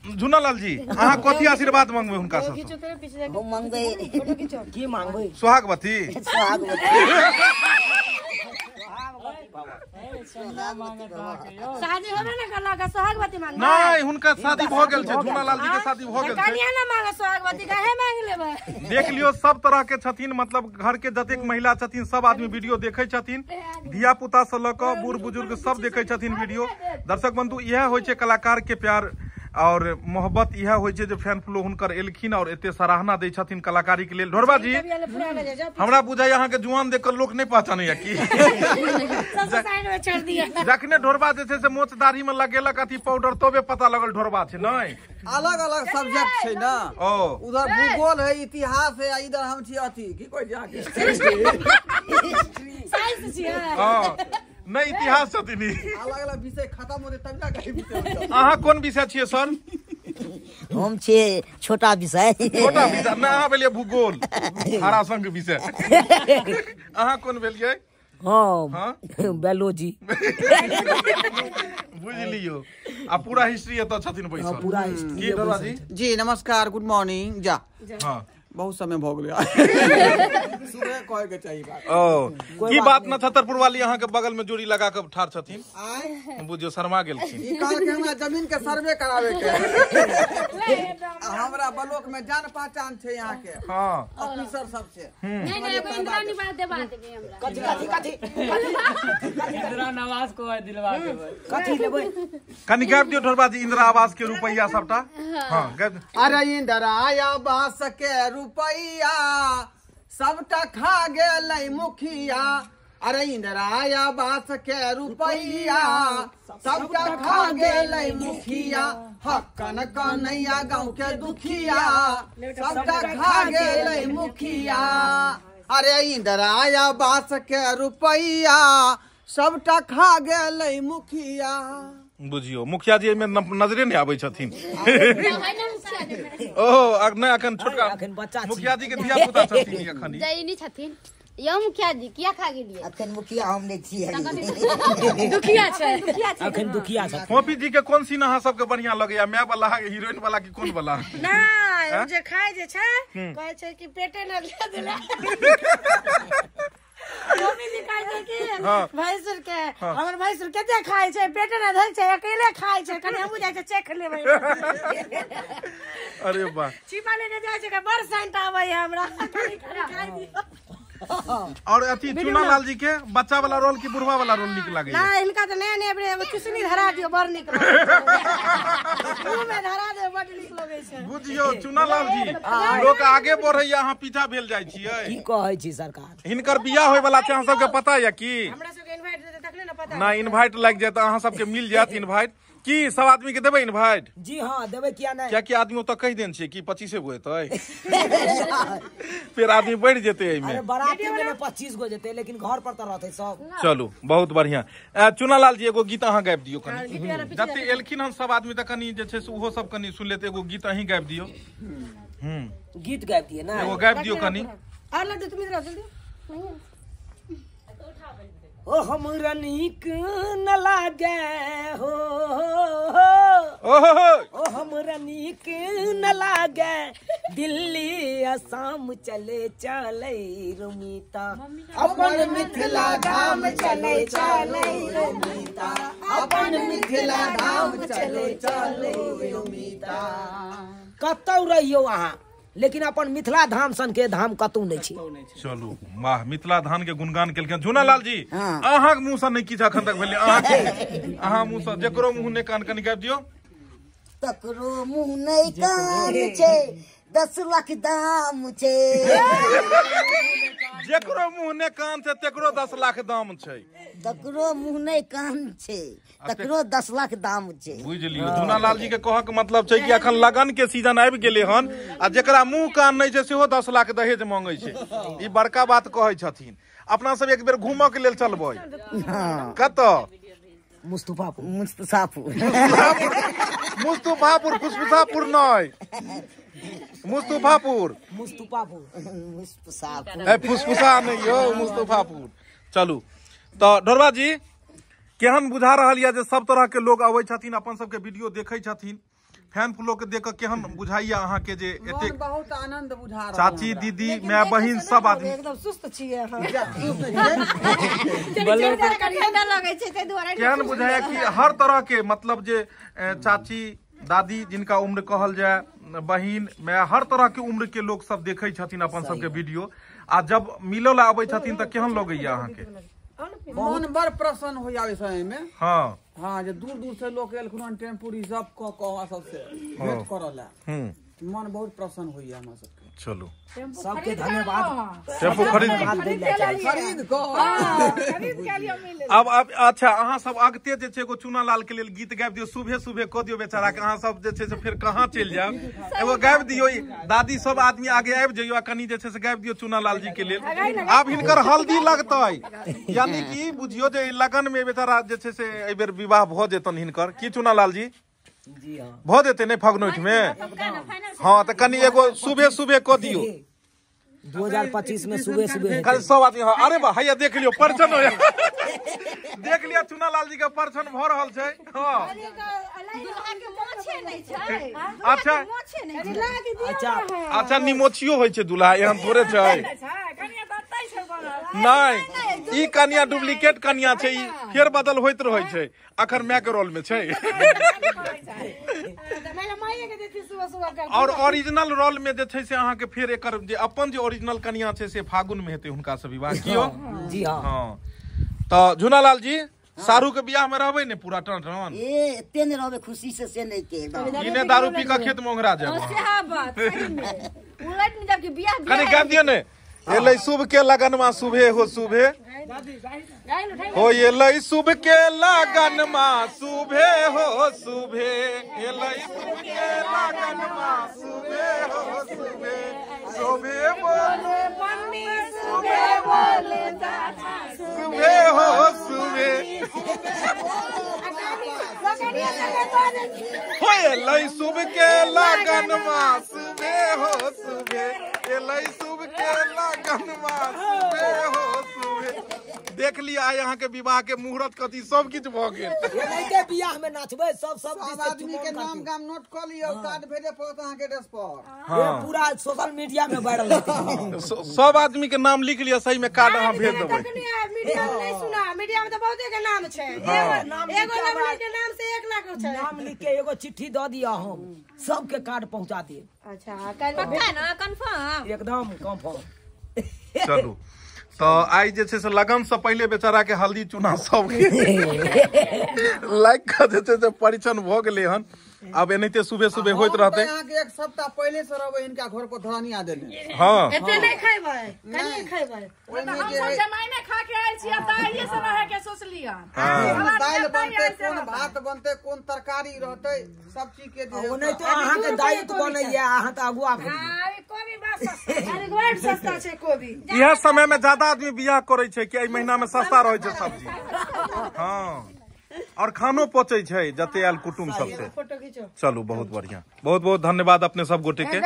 झुनालाल जी अहाँ कथी आशीर्वाद मांगबै हुनका से? हम मांगबै की मांगबै? सुहागवती। सुहागवती। शादी होबे ना करला का सुहागवती मांगबै? नहीं, हुनका शादी भ गेल छै, झुनालाल जी के शादी भ गेल छै। कनिया ना मांगे सुहागवती, काहे मांग लेबै? देख लियो सब तरह के छथिन, मतलब घर के जतेक महिला छथिन सब आदमी वीडियो देखै छथिन, धिया पुता से ल क बूढ़ बुजुर्ग सब देखै छथिन वीडियो। दर्शक बंधु इएह होइ छै कलाकार के प्यार और मोहब्बत, इएह होइ छै जे फैन फ्लो हुनकर एलखिन और एते सराहना दै छथिन कलाकारी के लेल। ढोरबा जी हमरा बुझाइया अहाँ के जुआन देख के लोक नहीं पहचानैया की जखने ढोरबा जे छै से मोच दाढ़ी में लगेलक अथी पाउडर तबे पता लगल ढोरबा छै। नहीं, अलग अलग सब्जेक्ट छै ना, ओ उधर भूगोल है, इतिहास है, इधर हम छी अथी की कहै छै अहाँ के साइंस छी। हां नहीं, इतिहास छथिन। अलग अलग विषय खत्म होते तब जा के विषय। अहाँ कोन विषय छियै सर? हम छियै छोटा विषय। छोटा विषय ना, अहाँ भेलियै भूगोल, हरा संघ विषय। अहाँ कोन भेलियै? हाँ, बायोलॉजी। बुझ लियो आ पूरा हिस्ट्री एतऽ छथिन बैसल। पूरा हिस्ट्री। की ढोरबा जी? जी नमस्कार, गुड मॉर्निंग। जा हां, बहुत समय भ गेलै, सुबह कहे के चाहिए बात। ओ की बात, नक्षत्रपुर वाली अहाँ के बगल में जोड़ी लगा के ठाड़ छथिन, बुझियो शर्मा गेलखिन। ई कहल के हमरा जमीन के सर्वे करावे के, हमरा ब्लॉक में जान पहचान छै यहाँ के। हां, ऑफिसर सब छै। नहीं नहीं, एगो इंदिरा निवास देवा देबै हमरा। कथी कथी कथी? इंदिरा आवास को दिलवा देबै। कथी लेबै? कनि गाबि दियौ ढोरबा जी इंदिरा आवास के रुपैया सबटा। हां, अरे इंदिरा आवास के रुपैया सबटा खा गेलै मुखिया, अरे इंदिरा आवास के रुपैया सबटा खा गेलै मुखिया, हक्कन कन्हैया गाँव के दुखिया सबटा खा गेलै मुखिया, अरे इंदिरा आवास के रुपैया सबटा खा गेलै मुखिया। बुझियो मुखिया जी एहिमे नजरे नहीं आबै छथिन। ओहो नहि, अखन छोटका मुखिया जी के धिया पुता छथिन अखन। जइनी छथिन यौ मुखिया जी, किया खा गेलियै? अखन मुखिया हम नहि छियै, दुखिया छै। अखन दुखिया छै। फोपी जी के कोन सीन अहाँ सबके बढ़िया लगैया, my वाला हीरोइन वाला की कोन वाला? नहि, जे खाय जे छै कहै छै कि पेटे न ले देला। मम्मी जी कहै छै कि भैंसुर के, हमर भैंसुर कते खाय छै, पेटे न धरि छै, अकेले खाय छै, कनि हमहूँ जाइ छै चख लेबै। अरे वाह, छिपा लेने जाइ छै, बड़ सेंट आबै है हमरा, कनि खाय दियौ। और अथी चुनालाल जी के बच्चा वाला रोल की बुढ़वा वाला रोल निक लागे? ना, इनका तो नया नया एगो चुसनी धरा दियो, बड़ निक लगे, मुंह में धरा दियो, बड़ निक लगे छै। बुझियो चुनालाल जी लोक आगे बढ़ैया, अहाँ पीछा भेल जाइ छियै। की कहै छी सरकार? हिनकर बियाह होय वाला छै, अहाँ सबके पता या की? हमरा सबके इनवाइट देते तखने ना पता। ना, इनवाइट लागि जायत अहाँ सबके मिल जायत इनवाइट। की सब आदमी के देबै इनवाइट? जी हाँ देबै, किया नहीं? कियाकि आदमी ओतऽ कहि देन छियै कि 25 गो एतै, फिर आदमी बढ़ि जेतै एहिमे। अरे बाराती में 25 गो जेतै, लेकिन घर पर तऽ रहतै सब। चलू बहुत बढ़िया। चुनालाल जी एगो गीत अहाँ गाबि दियौ कनि, जते एलखिन हन सब आदमी तऽ कनि जे छै से ओहो सब कनि सुनि लेतै, एगो गीत अहीं गाबि दियौ। गीत गाबि दियै ना, एगो गाबि दियौ कनि। और लड्डू तुम इधर आओ जल्दी। ओ हमरा नीक न लागे हो, ओ हमरा नीक न लागे दिल्ली असम चले चले रोमिता, अपन मिथिला धाम चले चले रोमिता, अपन मिथिला धाम चले चले रोमिता। कतौ रहियो अहाँ, लेकिन अपन मिथिला धाम सन के धाम कतौ नहीं छै। चलू वाह, मिथिला धाम के गुणगान केलखिन झुनालाल जी। अहाँ के मुंह से नहीं किछु अखन तक भेलै, अहाँ मुंह से जकरो मुंह नहि कान कनि गाबि दियौ। तकरो मुंह नहि कान छै, 10 लाख दाम छै। जकरो मुंह नहि कान छै तकरो 10 लाख दाम छै। तकरो मुंह नहि कान छै तकरो 10 लाख दाम छै। बुझि लियौ झुनालाल जी के कहक मतलब छै कि अखन लगन के सीजन आबि गेलै हन आ जकरा मुंह कान नहि छै सेहो 10 लाख दहेज मांगै छै। ई बड़का बात कहै छथिन। अपना सब एक बेर घूमऽ के लेल चलबै कतऽ? मुस्तफापुर। मुस्तफापुर मुस्तफापुर फुसफुसापुर नहि, मुस्तफापुर। मुस्तफापुर मुस्तफापुर ए फुसफुसा नहीं यौ, मुस्तफापुर। चलू तऽ ढोरबा जी केहन बुझा रहल यऽ जे सब तरह के लोग अबै छथिन, अपन सबके वीडियो देखै छथिन, फैन फॉलो के देख के केहन बुझाइया अहाँ के जे एतेक बहुत आनंद बुझा रहल। चाची दीदी माय बहिन सब आदमी एकदम सुस्त छियै। केहन बुझाइया कि हर तरह के मतलब जे चाची दादी जिनका उम्र कहल जाए, बहिन माय, हर तरह के उम्र के लोग सब देखे छथिन अपन सबके वीडियो। आ जब मिलो ला आबै छथिन त केहन लगैया अहाँ के? मन बड़ प्रसन्न हो जावे समय में। हाँ हाँ, जे दूर दूर से लोग एलखुन टेम्पूरी सब क क सबसे भेंट करला, मन बहुत प्रसन्न होइया हमरा सबके। चलू सबके धन्यवाद। टेम्पू खरीद खरीद क अब अब अच्छा अहाँ सब अगते जे छै एगो चूना लाल के लेल गीत गाबि दियौ, सुबह सुबह कऽ दियौ बेचारा के। अहाँ सब जे छै से फेर कहाँ चलि जायब, एगो गाबि दियौ दादी, सब आदमी आगे आबि जइयौ आ कनि जे छै से गाबि दियौ चूना लाल जी के लेल। आब हिनकर हल्दी लगतै, यानी कि बुझियौ जे लगन में बेचारा जे छै से एहि बेर विवाह भऽ जेतनि हिनकर। की चूना लाल जी जी हाँ भऽ जेतै ने फगनोठ में? हाँ तऽ कनि एगो सुबह सुबह कऽ दियौ। 2025 में सुबह सुबह कल सब आदमी। हाँ अरे बा हैया देख लियौ परछन हो, देख लियौ चूना लाल जी के परछन भऽ रहल छै। हाँ अच्छा अच्छा अच्छा निमोछियो होइ छै दूल्हा, एहन थोड़े छै। नहीं ई कनिया डुप्लीकेट कनिया छै, ई फेर बदल होइत रहै छै, अखन माय के रोल में छै। और ओरिजिनल रोल में जे छै से अहाँ के फेर एकर जे अपन जे ओरिजिनल कनिया छै से फागुन में हेतै हुनका से विवाह। कियो जी हाँ। हाँ तऽ झूनालाल जी सारू के बियाह में रहबै ने पूरा टन टन? ए एते ने रहबै खुशी से से नहीं के एकदम। इने दारू पी के खेत में ओंघरा जाब। सेहा बात सही में उलट में जबकि बियाह कनि गाबि दियौ ने। एलै शुभ के लगनमा सुबह हो सुबह हो, एलै शुभ के लगनमा सुबह हो सुबह, एलै शुभ के लगनमा सुबह हो सुबह, सुबह बोले मम्मी सुबह बोले सुबह हो सुबह हो, एलै शुभ के लगनमा सुबह हो सुबह, एलै शुभ के लगनमा सुबह हो सुबह। देख लिया आइ अहाँ के विवाह के मुहूर्त कथी सब किछु भऽ गेल। एनाहिते बियाह में नाचबै सब सब सब आदमी के नाम गाम नोट कऽ लियौ, कार्ड भेजे पड़त अहाँ के एड्रेस पर। हाँ पूरा सोशल मीडिया में वायरल हेतै। सब आदमी के नाम लिख लिअ, सही में कार्ड अहाँ भेज देबै। मीडिया में नहीं सुना, मीडिया में तो बहुते के नाम छै, एगो लवली के नाम से 1 लाख छै। नाम लिख के एगो चिट्ठी दऽ दिअ, हम सबके कार्ड पहुंचा देब। अच्छा पक्का ना कंफर्म? एकदम कंफर्म। चलू तो आइ जे छै से लगन से पहिले बेचारा के हल्दी चूना सब लाइक के जे छै से परिछन भऽ गेलै हन। अब एनाहिते सुबह सुबह होइत रहतै। अहाँ के 1 सप्ताह पहिले से रहबै हिनका घर पर धरानी आ देने। हाँ एते नहीं खैबै, कनि खैबै। हम सब जमाइने खा के आयल छी, अब त आइए से रहे के सोच लिया। कोन दालि बनतै, कोन भात बनतै, कोन तरकारी रहतै, सब चीज के जे ओनाहितो अहाँ के दायित्व बनैया, अहाँ तऽ अगुआ भेलियै। अभी कोबी बड़ सस्ता, अरे बड़ सस्ता छै कोबी। इएह समय में ज्यादा आदमी बियाह करै छै कि एहि महीना में सस्ता रहै छै सब्जी। हाँ और खानो पचै छै जते आयल कुटुम सबसे। चलू बहुत बढ़िया, बहुत बहुत धन्यवाद अपने सब गोटे के।